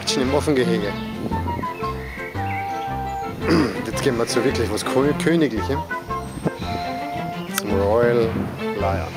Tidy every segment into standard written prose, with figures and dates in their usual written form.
Action im Affengehege. Jetzt gehen wir zu wirklich was Königlichem. Zum Royal Lion.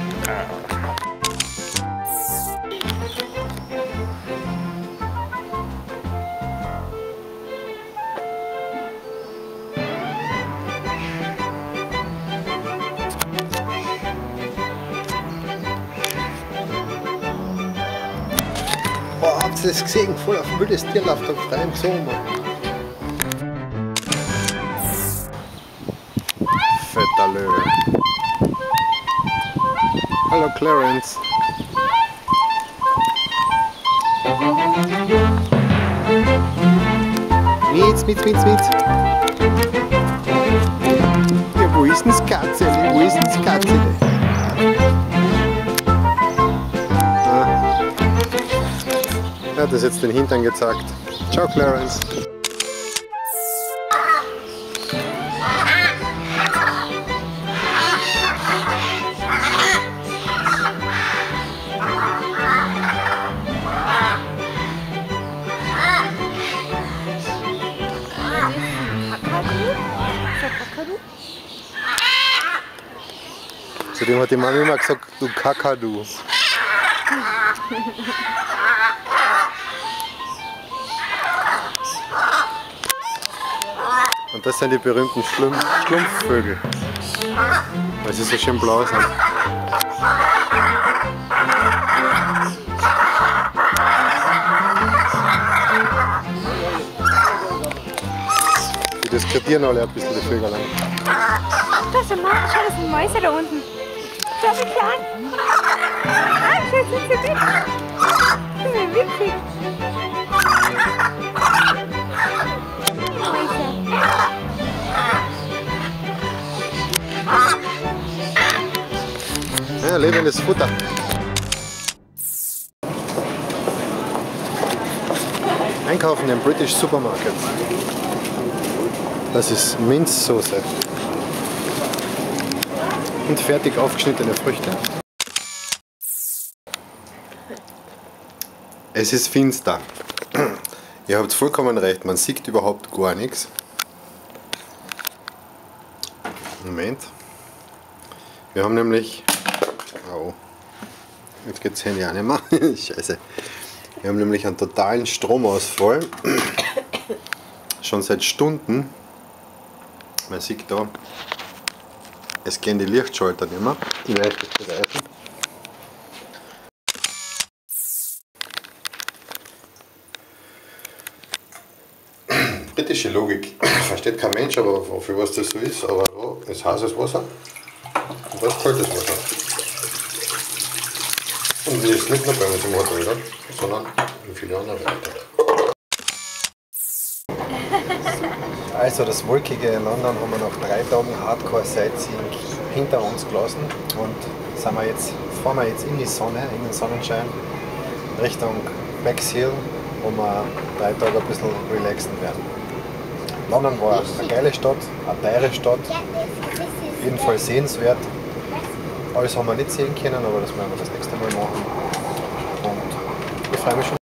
Boah, habt ihr das gesehen? Voll auf wildes Tier läuft auf freiem Zoo, Mann. Fetter Löwe. Hallo Clarence. Mietz, mietz, mietz, mietz. Ja, wo ist denn das Katzele? Wo ist denn das Katzele? Er hat das jetzt den Hintern gezeigt. Ciao Clarence. Zudem hat die Mami immer gesagt, du Kakadu. Und das sind die berühmten Schlumpfvögel, weil sie so schön blau sind. Die diskutieren alle ein bisschen, die Vögel. Das sind Mäuse, schau, das sind Mäuse da unten. Schau, wie klein. Ah, schau, sind sie mit. Das ist witzig. Ja, lebendes Futter. Einkaufen im British Supermarket. Das ist Minzsoße. Und fertig aufgeschnittene Früchte. Es ist finster. Ihr habt vollkommen recht, man sieht überhaupt gar nichts. Moment. Wir haben nämlich... Oh, jetzt geht das Handy auch nicht mehr. Scheiße. Wir haben nämlich einen totalen Stromausfall. Schon seit Stunden. Man sieht da, es gehen die Lichtschalter nicht mehr. Ich werde das beweisen. Britische Logik. Versteht kein Mensch, aber für was das so ist. Aber da ist heißes Wasser und da ist kaltes Wasser. Und das ist nicht nur bei uns im Hotel, sondern in vielen anderen Orten. Also das wolkige London haben wir nach 3 Tagen Hardcore Sightseeing hinter uns gelassen und sind wir jetzt, fahren wir jetzt in die Sonne, in den Sonnenschein, Richtung Bexhill, wo wir 3 Tage ein bisschen relaxen werden. London war eine geile Stadt, eine teure Stadt, jedenfalls sehenswert. Alles haben wir nicht sehen können, aber das werden wir das nächste Mal machen. Und ich freue mich schon.